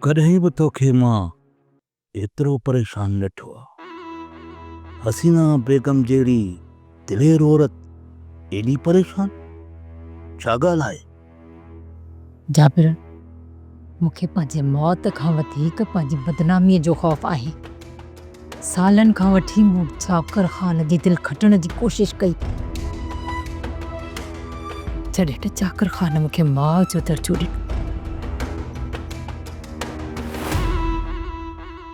ڪڏهن به توکي مان ايترو پريشان نه ڏٺو آ. حسينه بيگم جهڙي دلير عورت ايڏي پريشان؟ ڇا ڳالهه آهي؟ جابر، مون کي پنهنجي موت کان وڌيڪ پنهنجي بدناميء جو خوف آهي. سالن کان وٺي مون چاڪر خان جي دل کٽڻ جي ڪوشش ڪئي. جڏهن ته چاڪر خان مون کي ماء جو درجو ڏنو.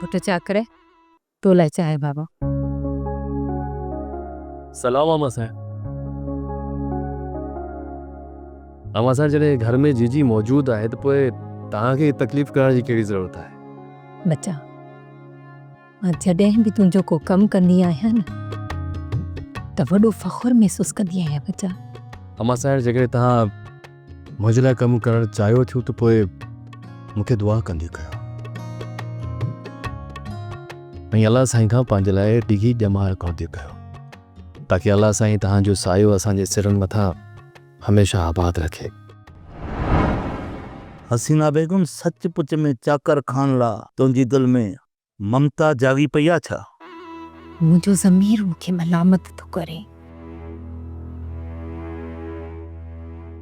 پٽ چاڪر، تو لاء چانهه بابا. سلام امان صاحب. امان صاحب جڏهن گهر ۾ جيجي موجود آهي ته پوء توهان کي تڪليف ڪرڻ جي ڪهڙي ضرورت آهي. ٻچا، مان جڏهن به تنهنجو ڪو ڪم ڪندي آهيان نه ته وڏو فخر محسوس ڪندي آهيان ٻچا. امان صاحب جيڪڏهن توهان منهنجي لاء ڪم ڪرڻ چاهيو ٿيون ته پوء مون کي دعا ڪندي ڪيو ۽ الله سائين کان پنهنجي لاء ڊگهي ڄمار گهرندي ڪيو تاڪي الله سائين توهان جو سايو اسان جي سرن مٿان هميشه آباد رکي. حسينه بيگم سچ پچ ۾ چاڪر خان لا تنهنجي دل ۾ ممتا جاڳي پئي آ ڇا؟ منهنجو ضمير مون کي ملامت ٿو ڪري.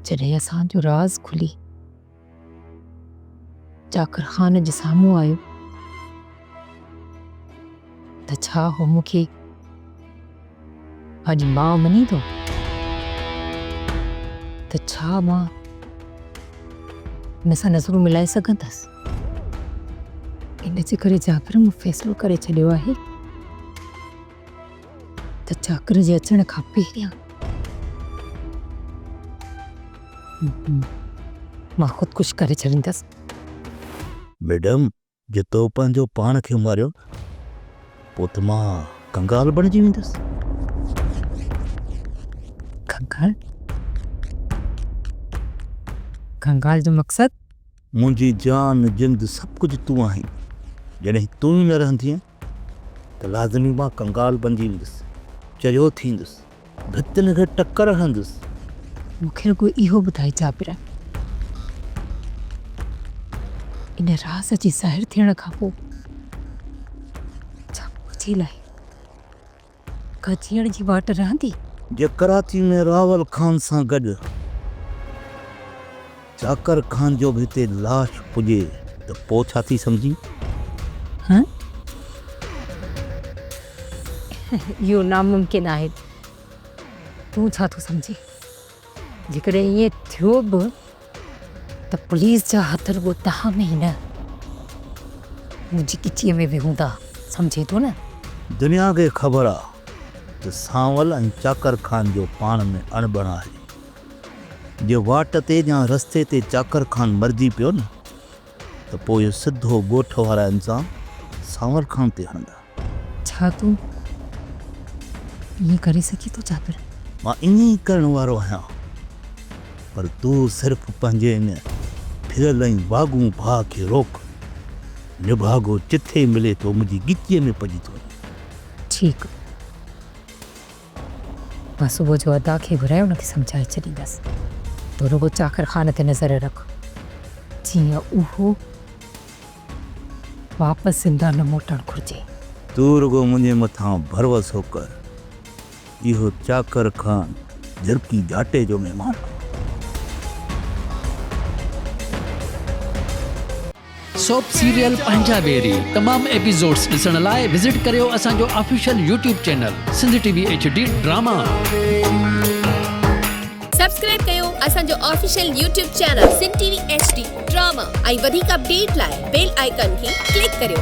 جڏهن اسان جو راز کلي چاڪر خان جي سامهون آيو ته ڇا هو مون کي پنهنجي ماء مڃيندو؟ ته ڇا مان هن سان نظرون ملائي سگهندس؟ ان جي ڪري جابر مون فيصلو ڪري ڇڏيو آهي ته چاڪر جي اچڻ کان پهريان مان خودڪشي ڪري ڇڏيندس. ميڊم، جي تو پنهنجو پاڻ کي ماريو پوء ته مان ڪنگال بڻجي ويندس. ڪنگال؟ ڪنگال جو مقصد؟ منهنجي جان جند سڀ ڪجهه تون آهين. جڏهن تون ئي نه رهندينء ته لازمي مان ڪنگال بنجي ويندس، چريو ٿيندس، ڀتين کي ٽڪر هڻندس. مون کي رڳو اهو ٻڌاء جابر، ان راز جي ظاهر ٿيڻ کان پوء ڇا منهنجي لاء ڪا جيئڻ جي واٽ رهندي؟ جي ڪراچي ۾ راول خان سان گڏ چاڪر خان جو به هتي لاش پڄي ته پوء ڇا ٿي سمجهين؟ ها؟ اهو ناممڪن آهي. تون ڇا ٿو سمجهين؟ جيڪڏهن ائين ٿيو به ته پوليس جا هٿ رڳو توهان ۾ ئي نه، منهنجي ڳچيء ۾ به هوندا، سمجهين ٿو نه؟ دنيا کي خبر آ ته سانول ۽ چاڪر خان جو پاڻ ۾ اڻبڻ آهي. جي واٽ تي يا رستي تي چاڪر خان مرجي پيو نه ته پوء سڌو ڳوٺ وارا الزام سانول خان تي هڻندا. ڇا تون ائين ڪري سگهين ٿو جابر؟ مان ائين ئي ڪرڻ وارو آهيان، پر تون صرف پنهنجي ان ڦريل ۽ واڳون ڀاء کي روڪ. نڀاڳو جٿي ملي ٿو منهنجي ڳچيء ۾ پئجي ٿو وڃي. ٺيڪ. مان صبح جو ادا کي گهرائي ان کي سمجهائي ڇڏيندس. تون رڳو چاڪر خان تي نظر رک، جيئن اهو واپس زنده نه موٽڻ گهرجي. تون رڳو منهنجي مٿان ڀروسو ڪر. اهو چاڪر خان جهرڪي جهاٽي جو مهمان آهي. سوپ سيريل پنهنجا ويري تمام ايپيسوڊس ڏسڻ لاء وزٽ ڪريو اسان جو official YouTube channel Sindh T V H D drama. Subscribe ڪيو اسان جو official YouTube channel Sindh T V H D drama ۽ وڌيڪ اپڊيٽ لاء بيل آئيڪان کي ڪلڪ ڪريو.